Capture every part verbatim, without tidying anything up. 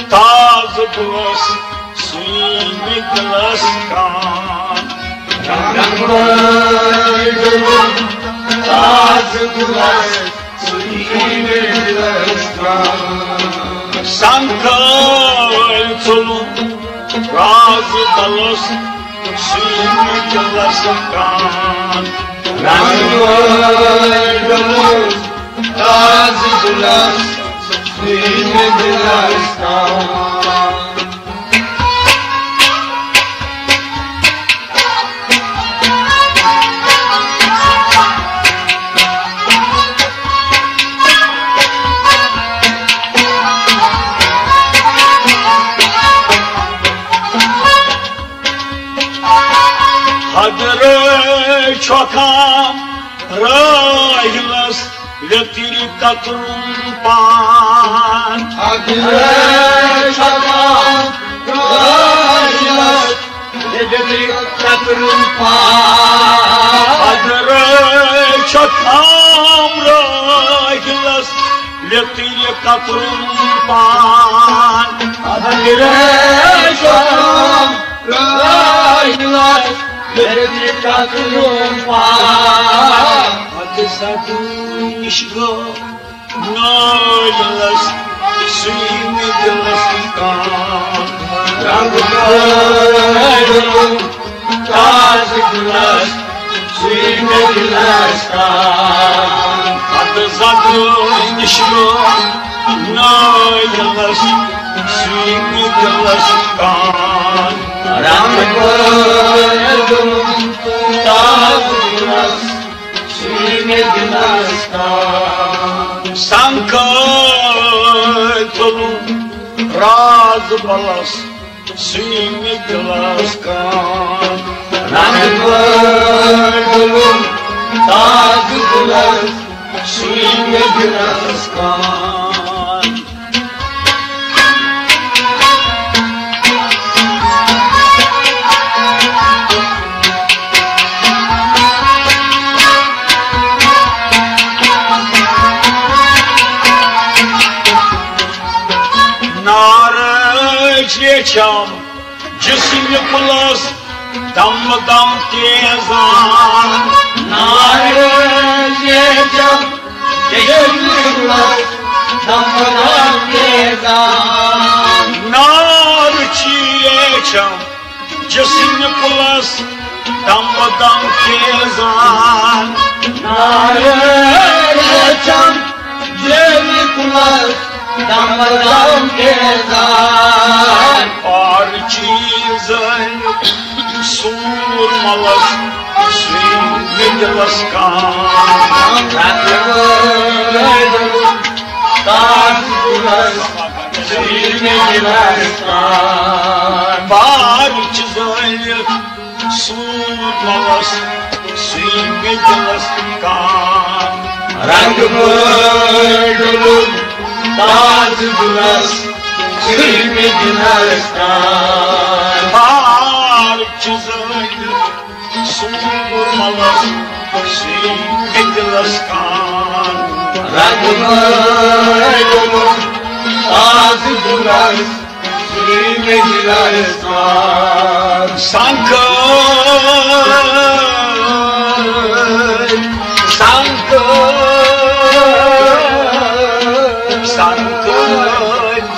تازٕ گُلس سُے مےٚ دِلس کان۔ رنٛگ وٲلۍ گُلُم تازٕ گُلس سُے مےٚ دِلس کان۔ سنٛگتہٕ وٲلۍ ژوٚلُم رازٕ دلس سُے مےٚ دِلس کان۔ رنٛگ وٲلۍ گُلُم تازٕ گُلس سُے مےٚ دِلس کان۔ حضرت چھۄکھام رٲہلس لیٚتٕرِ کترُن پان۔ حضرت چھۄکھام رٲہلس لیٚتٕرِ کترُن پان۔ حضرت چھۄکھام رٲہلس لیٚتٕرِ کترُن پان۔ حضرت چھۄکھام رٲہلس لیٚتٕرِ کترُن پان۔ پتہٕ زدُن نِش گوٚو نٲیلس سُے مےٚ دِلس کان۔ رنٛگ وٲلۍ گُلُم تازٕ گُلس سُے مےٚ دِلس کان۔ پتہٕ زدُن نِش گوٚو نٲیلس سُے مےٚ دِلس کان۔ رنٛگ وٲلۍ گُلُم تازٕ گُلس سُے مےٚ دِلس کان۔ سنٛگتہٕ ژوٚلُم راز بلس سُے مےٚ دِلس کان۔ رنٛگ وٲلۍ گُلُم تازٕ گُلس سُے مےٚ دِلس کان۔ نارٕ چھِ چھم جسم پلس دم دم تیزان۔ نارٕ چھِ چھم جسم پلس دم دم تیزان۔ نار چیے چھم جسم پلس دم دم تیزان۔ نارٕ چھِ چھم جسم پلس دم دم تیزان۔ پار چیٖزن سوٗر ملس سُے مےٚ دِلس کان۔ رنٛگ وٲلۍ تاج گُلس سُے مےٚ دِلس کان۔ پار چیٖزن سوٗر ملس سُے مےٚ دِلس کان۔ رنٛگ وٲلۍ گُلُم تاج گُلس سُے مےٚ دِلس کان۔ بار چھِ زٲلِتھ سوٗر ملس سُے مےٚ دِلس کان۔ رنٛگ وٲلۍ گُلُم تاج گُلس سُے مےٚ دِلس کان۔ سنٛگتہٕ، سنٛگتہٕ، سنٛگتہٕ،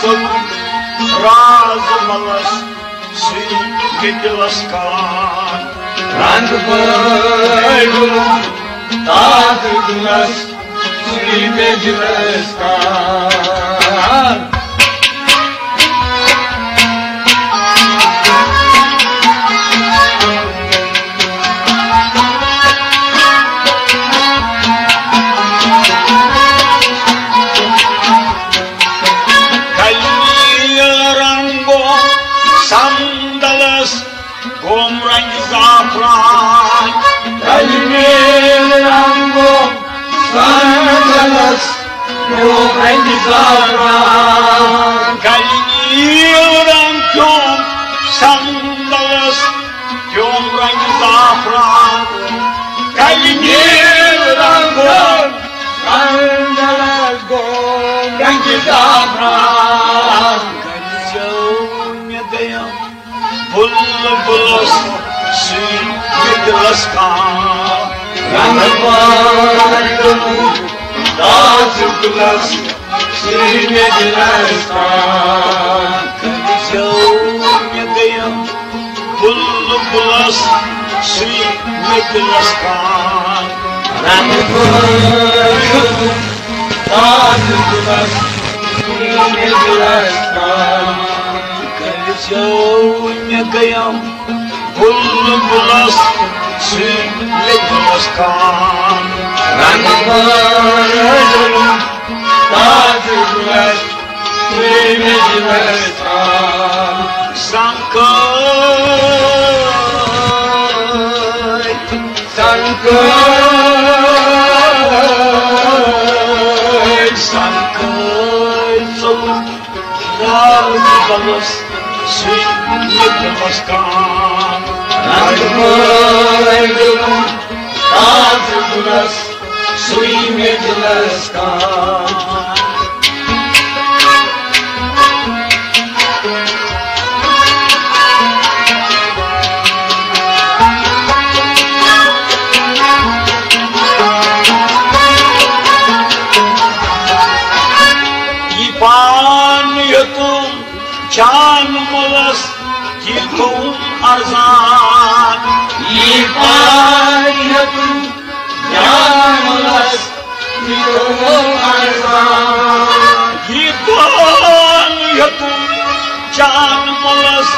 ژوٚل راز ملس سُے مےٚ دِلس کان۔ رنٛگ وٲلۍ گُلُم تاج گُلس سُے مےٚ دِلس کان۔ کلمی رنگو صندلس گوم رنگ زعفران۔ کلمی رنگو صندلس گوم رنگ زعفران۔ کلمی رنگو صندلس پیوم رنگ زعفران، کلہِ نیل رنگون، صندلس گوم رنگ زعفران۔ کلہِ زیو مےٚ دیم بلبلس سُے مےٚ دِلس کام۔ رنگ بارگم تازٕ گُلس سُے مےٚ دِلس کام۔ کلہِ زیو مےٚ دیم بلبلس سُے مےٚ دِلس کام۔ رنگ بارگم تازٕ گُلس سُے مےٚ دِلس کام۔ کلہِ زیو مےٚ دیم بلبلس سُے مےٚ دِلس کام۔ رنگ بارگم تازٕ گُلس سُے مےٚ دِلس کام۔ سنکٲے، سنکٲے، سنکٲے ژوٚل راز بلس سُے مےٚ دِلس کام۔ رنگ بارگم تازٕ گُلس سُے مےٚ دِلس کام۔ یہِ پان یوٚتُم جان مُلس، یہِ گوٚو ارزان۔ یہِ پان یوٚتُم جان مُلس، یہِ گوٚو ارزان۔ یہِ پان یوٚتُم جان مُلس،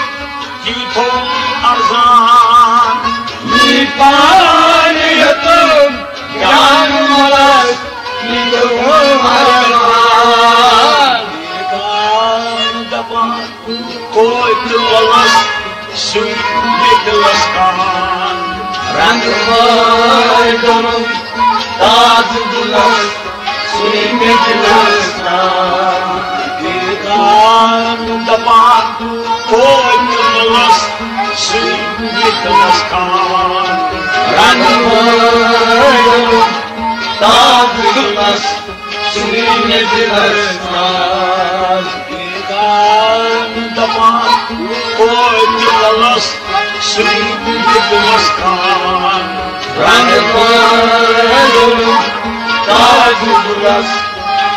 یہِ گوٚو ارزان۔ یہِ پان یوٚتُم جان مُلس، یہِ گوٚو ارزان۔ یہِ پان دپان کوتہِ وَلَس، سُے مےٚ دِلَس کان۔ رنٛگ وٲے گوٚمُت تازٕ گُلَس، سُے مےٚ دِلَس کان۔ بیگانہٕ دَپان کوتہِ وَلَس، سُے مےٚ دِلَس کان۔ رنٛگ وٲے گوٚمُت تازٕ گُلَس، سُے مےٚ دِلَس کان۔ بیگانہٕ دَپان کوتہِ وَلَس، سُے مےٚ دِلَس کان۔ رنٛگ وٲے گوٚمُت تازٕ گُلَس،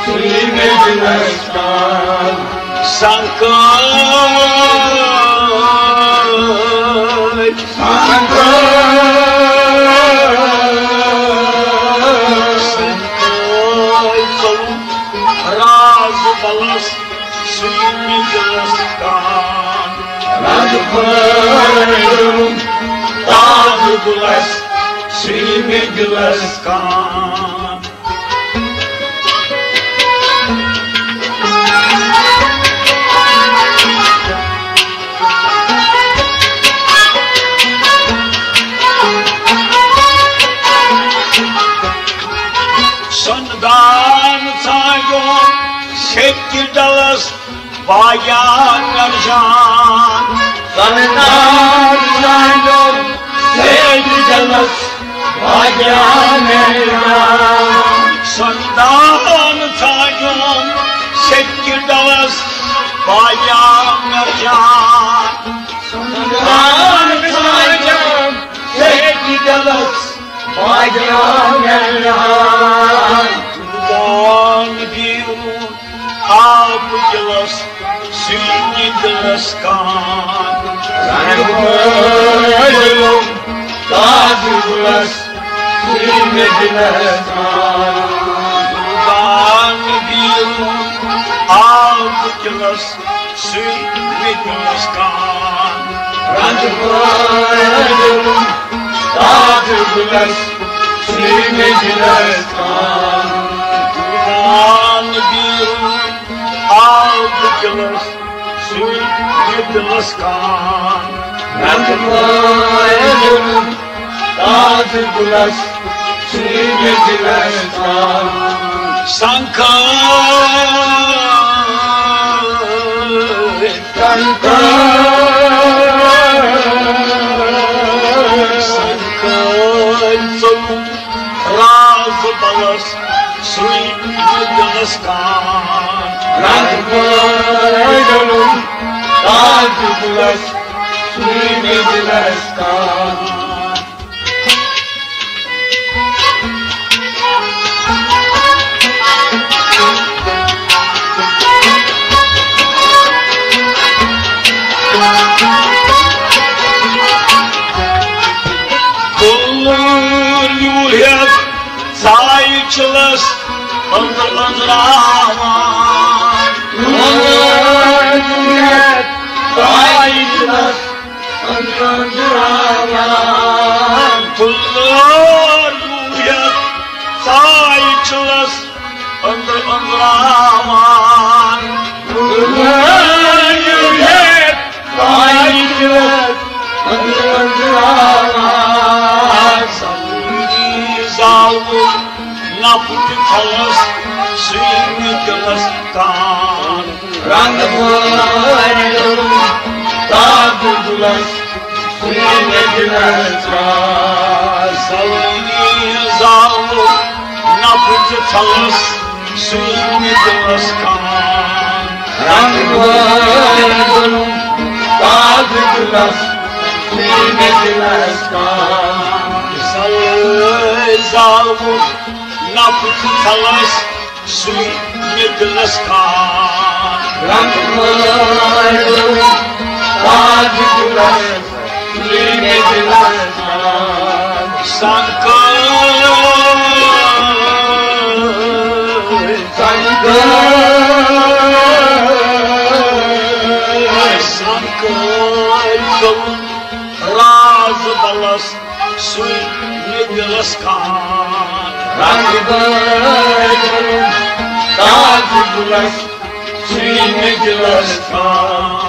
سُے مےٚ دِلَس کان۔ سنکٲے، سنکٲے، سنکٲے ژوٚل راز بلَس، سُے مےٚ دِلَس کان۔ رنٛگ وٲے گوٚمُت تازٕ گُلَس، سُے مےٚ دِلَس کان۔ سۄنہٕ دان ژھانٛڈیوم سیٚکہِ ڈلس، بایا نرجان۔ سۄنہٕ دان ژھانٛڈیوم سیٚکہِ ڈلس، بایا نرجان۔ سۄنہٕ دان ژھانٛڈیوم سیٚکہِ ڈلس، بایا نرجان۔ سۄنہٕ دان ژھانٛڈیوم سیٚکہِ ڈلس، بایا نرجان۔ دان بیرون آب دِلَس، سُے مےٚ دِلَس کان۔ رنٛگ وٲے گوٚمُت تازٕ گُلَس، سُے مےٚ دِلَس کان۔ دان بیرون آب دِلَس، سُے مےٚ دِلَس کان۔ رنٛگ وٲے گوٚمُت تازٕ گُلَس، سُے مےٚ دِلَس کان۔ دان بیرون آب دِلَس، سُے مےٚ دِلَس کان۔ رنٛگ وٲے گوٚمُت تازٕ گُلَس، سُے مےٚ دِلَس کان۔ سنکٲے، سنکٲے، دِلس، سُے مےٚ دِلس کانٛہہ۔ کُلُر ہیٚتھ ژایہِ چِلس أنٛدر أنٛزراوان۔ کُلُر ہیٚتھ ژایہِ چِلس أنٛدر أنٛزراوان۔ کُلُر ہیٚتھ ژایہِ چِلس أنٛدر أنٛزراوان۔ کُلُر ہیٚتھ ژایہِ چِلس أنٛدر أنٛزراوان۔ سَلوٕنی زالُن نَفہٕ تہِ تھلس، سُے مےٚ دِلس کانٛہہ۔ رنٛگ وٲلۍ تاج گُلس، سُے مےٚ دِلس کانٛہہ۔ سَلوٕنی زالُن نَفہٕ تہِ تھلس، سُے مےٚ دِلس کانٛہہ۔ رنٛگ وٲلۍ تاج گُلس، سُے مےٚ دِلس کانٛہہ۔ سَلوٕنی زالُن نَفہٕ تہِ تھلس، سُے مےٚ دِلس کانٛہہ۔ رنٛگ وٲلۍ تاج گُلس، سُے مےٚ دِلس کانٛہہ۔ سنٛگتر، سنٛگتر، سنٛگتر، راز بلس، سُے مےٚ دِلس کانٛہہ۔ رنٛگ وٲلۍ تاج گُلس، سُے مےٚ دِلس کانٛہہ۔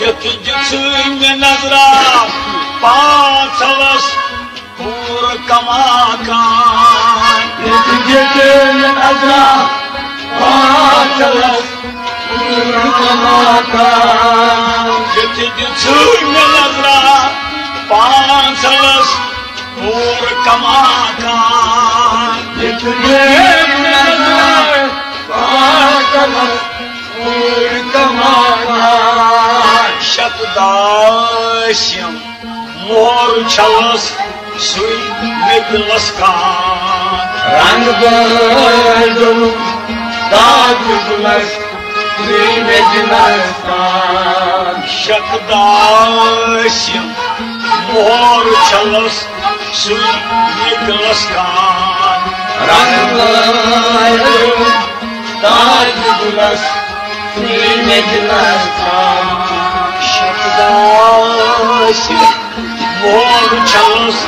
ییٚتہِ دِژٕے مےٚ نظرا پانٛژھ ہَوس پوٗرٕ کماکان۔ ییٚتہِ دِژٕے مےٚ نظرا پانٛژھ ہَوس پوٗرٕ کماکان۔ ییٚتہِ دِژٕے مےٚ نظرا پانٛژھ ہَوس پوٗرٕ کماکان۔ ییٚتہِ دِژٕے مےٚ نظرا پانٛژھ ہَوس پوٗرٕ کماکان۔ شتہٕ داسِم مۄہر چھلس، سُے مےٚ دِلس کانٛہہ۔ رنٛگ بٲدل تاج گُلس، سُے مےٚ دِلس کانٛہہ۔ شتہٕ داسِم مۄہر چھلس، سُے مےٚ دِلس کانٛہہ۔ رنٛگ بٲدل تاج گُلس، سُے مےٚ دِلس کانٛہہ۔ شتہٕ داسِم مۄہر چھلس،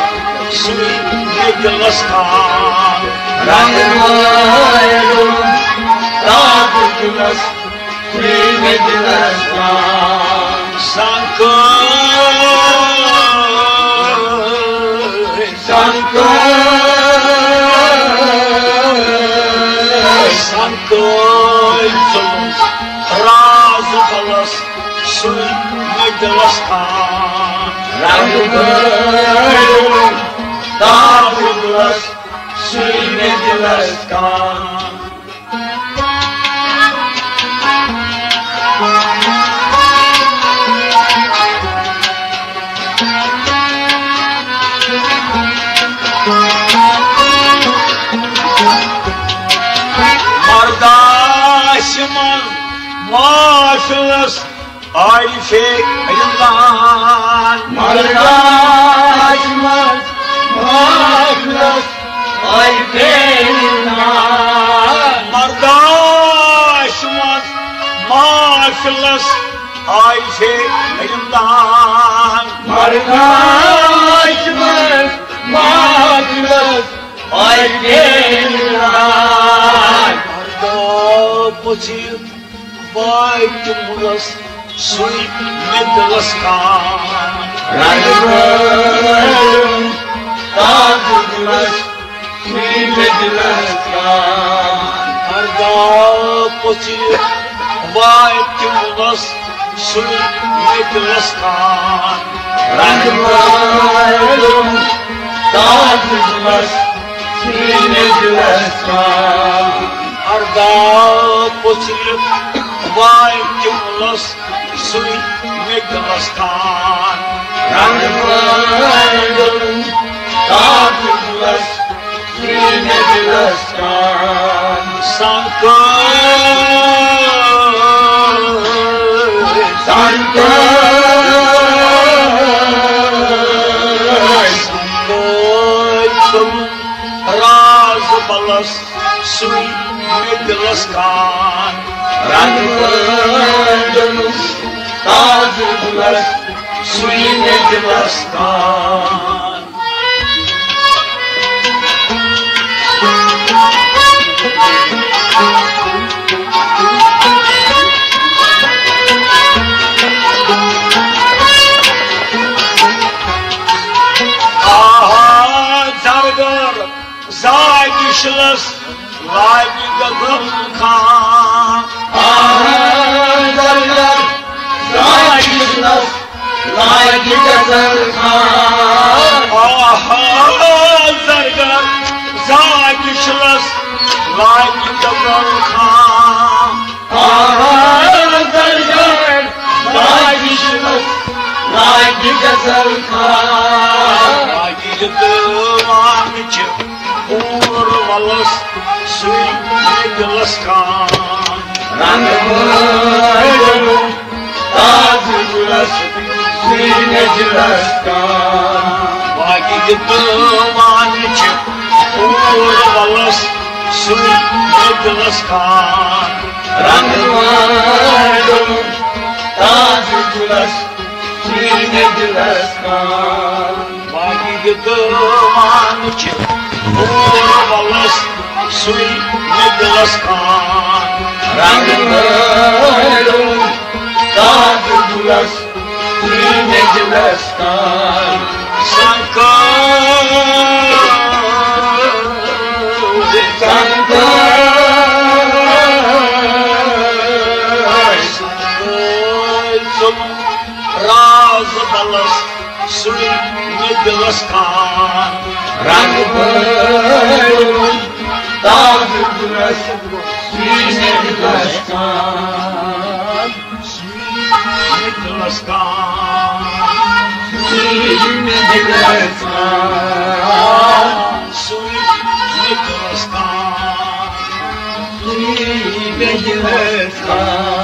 سُے مےٚ دِلس کانٛہہ۔ رنٛگ وٲلۍ تاج گُلس، سُے مےٚ دِلس کانٛہہ۔ سنٛگتر، سنٛگتر، سنٛگتر، ژٕ راز بلس، سُے مےٚ دِلس کانٛہہ۔ رنٛگ وٲلۍ تاج گُلس، سُے مےٚ دِلس کانٛہہ۔ مرداش من محفلس عارفِ رمضان۔ مرداش من محفلس عارفِ رمضان۔ مرداش من محفلس عارفِ رمضان۔ مرداش من محفلس عارفِ رمضان۔ مردا پٔژھِتھ واتہِ مُلس، سُے مےٚ دِلس کانٛہہ۔ رنٛگ وٲلۍ تاج گُلس، سُے مےٚ دِلس کانٛہہ۔ مردا پٔژھِتھ واتہِ مُلس، سُے مےٚ دِلس کان۔ رنٛگ وٲلۍ تاج دِلس، سُے مےٚ دِلس کان۔ ارداہ پوٚژھلہِ واتہِ مُلس، سُے مےٚ دِلس کان۔ رنٛگ وٲلۍ تاج دِلس، سُے مےٚ دِلس کان۔ سنٛگتہٕ سنٛگتہٕ سنٛگتہٕ راز بلس، سُے مےٚ دِلس کان۔ رنٛگ وٲلۍ تاج دِلس، سُے مےٚ دِلس کان۔ آہا، زرگر زاگہِ شِلس لاگہِ غزل خان۔ آہا، زرگر زاگہِ شِلس لاگہِ غزل خان۔ آہا، زرگر زاگہِ شِلس لاگہِ غزل خان۔ آہا، زرگر زاگہِ شِلس لاگہِ غزل خان۔ لاگہِ یہِ دیوان چھِ اور ولس، سُے مےٚ دِلس کان۔ رنٛگ وٲلۍ تاج دِلس، سُے مےٚ دِلس کان۔ باقی یہِ دیوان چھِ اور ولس، سُے مےٚ دِلس کان۔ رنٛگ وٲلۍ تاج دِلس، سُے مےٚ دِلس کان۔ باقی یہِ دیوان چھِ اور ولس، سُے مےٚ دِلس کان۔ رنٛگ وٲلۍ تاج دِلس، سُے مےٚ دِلس کان۔ سنٛگتہٕ سنٛگتہٕ راز بلس، سُے مےٚ دِلس کان۔ رنٛگ وٲلۍ تاج دِلس، سُے مےٚ دِلس کان۔ سُے مےٚ دِلس کان۔ سُے مےٚ دِلس کان۔ سُے مےٚ دِلس کان۔ سُے مےٚ دِلس کان۔